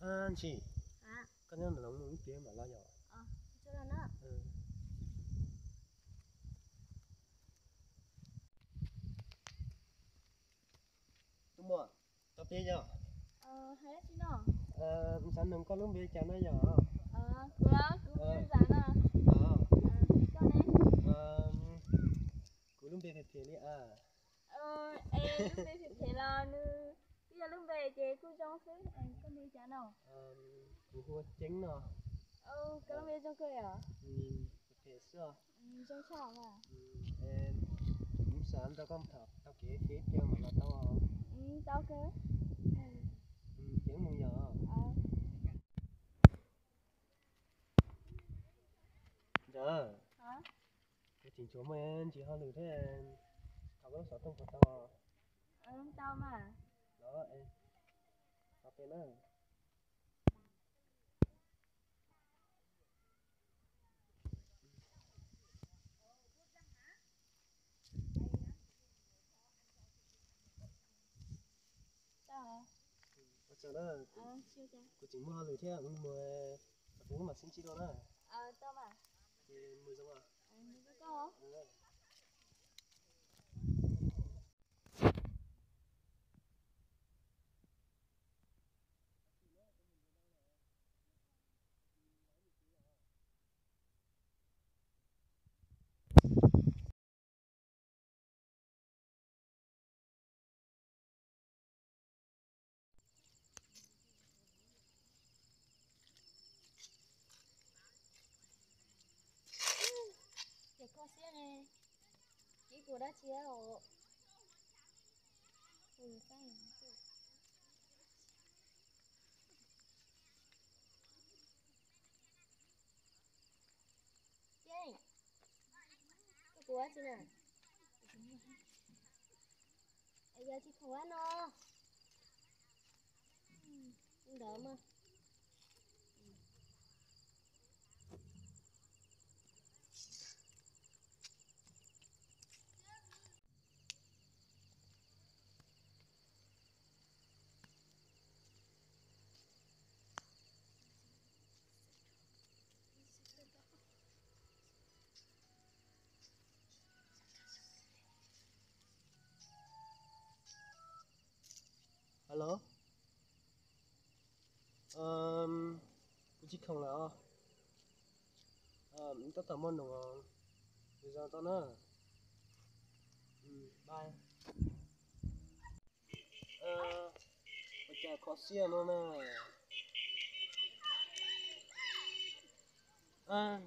Ntsis, koj nyob ntawm no mus ib pliag mam los yom. Tus muam, tau peb yom. Xav nug koj lub npe cas no yom? Kuv lub npe phem phem li as. Lub npe phem phem los nws twb yog lub npe ces kuj zoo xwb. Koj npe cas no? Kuv hu ua Ceeb no. Koj lub npe zoo kawg yom. Phem xwb. Zoo tshaj mas. Kuv xav nrog koj tham tau kev ib pliag mam los tau. Tau kawg. Ces mus yom. Ntawd, kuv tseem tshuav muaj ntsis hauj lwm thiab, thov koj lub xov tooj puas tau? Tau mas. Los, tau peb na. Ua tsaug na, kuv tseem muaj hauj lwm thiab, kuv mus, kuv mam sib ntsib dua na. Ces mus zoo. Ces koj siab ne, ib kuv dab tsi os. Koj kuv dab tsi na? Yog tsis khoom no ntawd mas. Alo, kuv tsis khoom lawm os. Tab tom muaj noog, zoo tau na. Bye. Ua cas kho siab no na?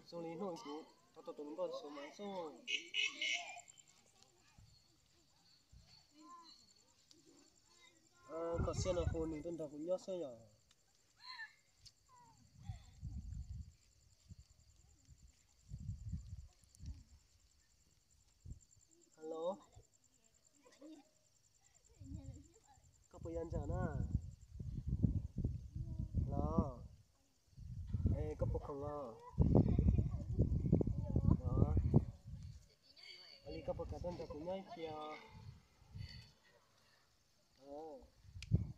Zoo li hnub kuv tau tus hluas nkauj xwb mas xwb. Kho siab no hu nws tuaj nrog kuv nyob xwb yom. Alo, koj puas yog Ntxawm na? Los, es koj puas khoom os? Los, ua li koj puas kam tuaj nrog kuv nyob ib pliag?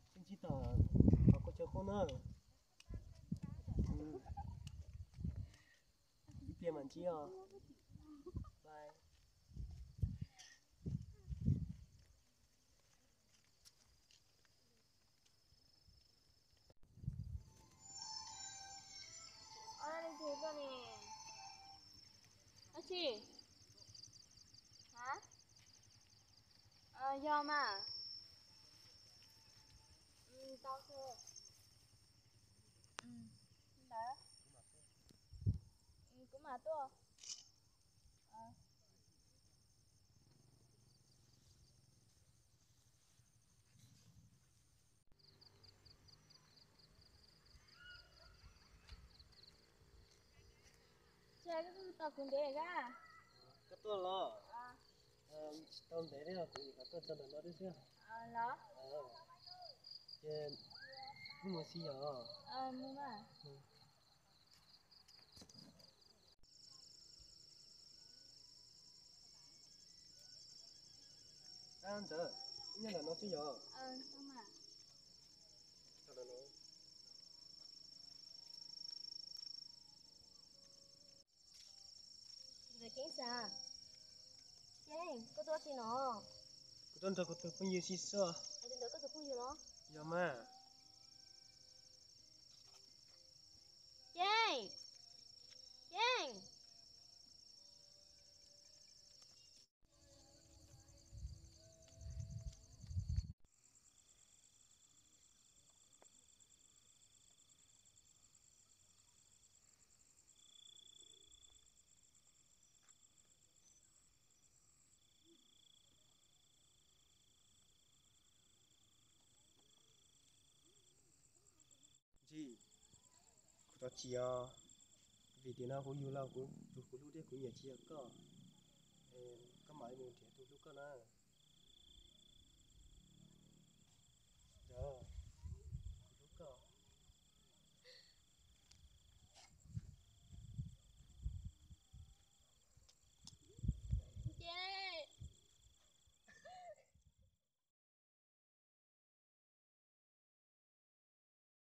Sib ntsib tom qhov koj chaw qub na. Ib pliag mam ntsib os. Bye. Ua li tus tuaj ne? Dab tsi? Hab? Yog mas. Tau kawg. Ntawd kuv mam tuaj. Ces koj tuaj tau kuv ntev kab? Koj tuaj los? Tsis tau ntev thiab, kuv nyuam qhuav tuaj txog ntawm no thiab xwb. Los? Ces wb mus si yom. Ab Ntxawm, wb nyob ntawm no xwb yom. Tau mas. Keeb xav, Keeb, koj tuaj tsi no? Kuv tuaj nrog kuv tus phooj ywg sib sua. Ntawd koj tus phooj ywg los? Yog mas. Keeb, Keeb. Ntxhi, kuv thov txim os, vim tias no kuv yug los kuv tus kuv hlub thiab kuv nyiam tsis yog koj. Koj mam li mus nrhiav tus hlub koj na.